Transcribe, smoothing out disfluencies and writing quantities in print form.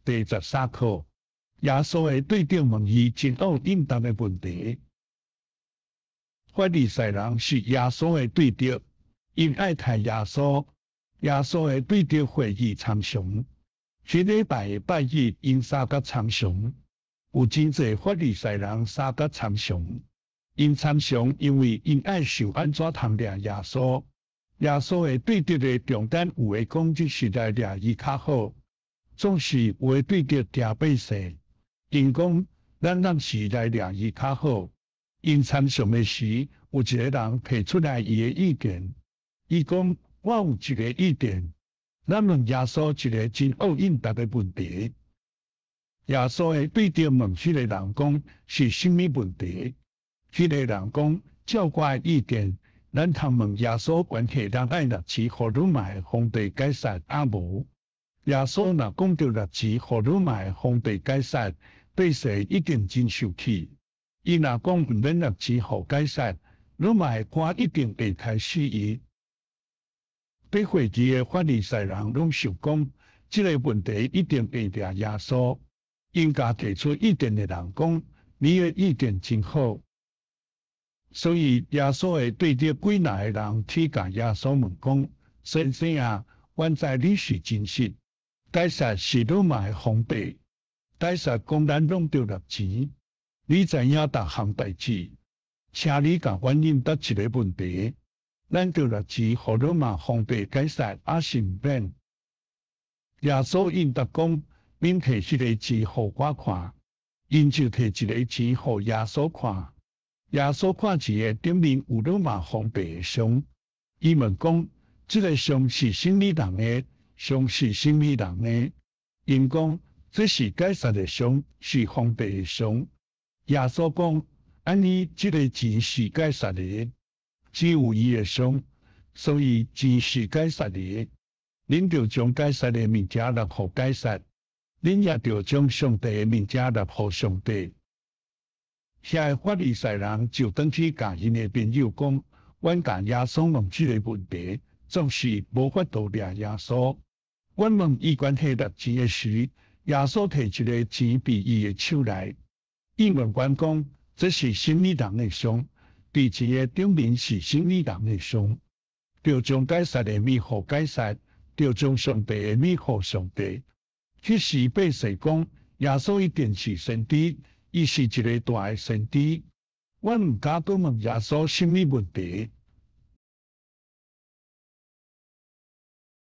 第十三課，耶穌的對敵問伊真惡應答的問題。法利賽人是耶穌的對敵，𪜶愛刣耶穌。耶穌的對敵會議參詳，這禮拜的拜日，𪜶三甲參詳，有真濟法利賽人三甲參詳。𪜶參詳，因為𪜶愛想按怎通掠耶穌。耶穌的對敵的中間有的講這時來掠伊較好，總是有的對敵驚百姓，𪜶講咱暫時來掠伊較好。𪜶參詳的時，有一个人提出來伊的意見，伊講我有一个意見，咱問耶穌一个真惡應答的問題。耶穌的對敵問彼個人講是啥物問題？彼個人講照我的意見，咱通問耶穌關係咱愛納錢予羅馬的皇帝該撒抑無？耶穌若講著納錢予羅馬的皇帝該撒，百姓一定真受氣。伊若講毋免納錢予該撒，羅馬的官一定會刣死伊。佇會議的法利賽人攏想講，這个問題一定會掠耶穌。𪜶共提出意見的人講，你的意見真好。所以耶穌的對敵幾若个人去共耶穌問講：先生啊，阮知你是真實，該撒是羅馬的皇帝，該撒講咱攏著納錢。你知影逐項代誌，請你共阮應答一个問題：咱著納錢予羅馬皇帝該撒，抑是毋免？耶穌應答講：恁提一个錢予我看，𪜶就提一个錢予耶穌看。耶穌看錢的頂面有羅馬皇帝的像，伊問講：這个像是啥物人的？像是啥物人的？𪜶講：這是該撒的像，是皇帝的像。耶穌講：按呢，這个錢是該撒的，錢有伊的像，所以錢是該撒的。恁著將該撒的物件納予該撒，恁也著將上帝的物件納予上帝。遐个法利賽人就轉去共𪜶的朋友講：阮共耶穌問這个問題，總是無法度掠耶穌。阮問伊關係納錢的時，耶穌提一个錢佇伊的手內。伊問阮講：這是啥物人的像？佇錢的頂面是啥物人的像？著將該撒的物予該撒，著將上帝的物予上帝。彼時百姓講：耶穌一定是先知，伊是一个大的先知。阮毋敢閣問耶穌啥物問題。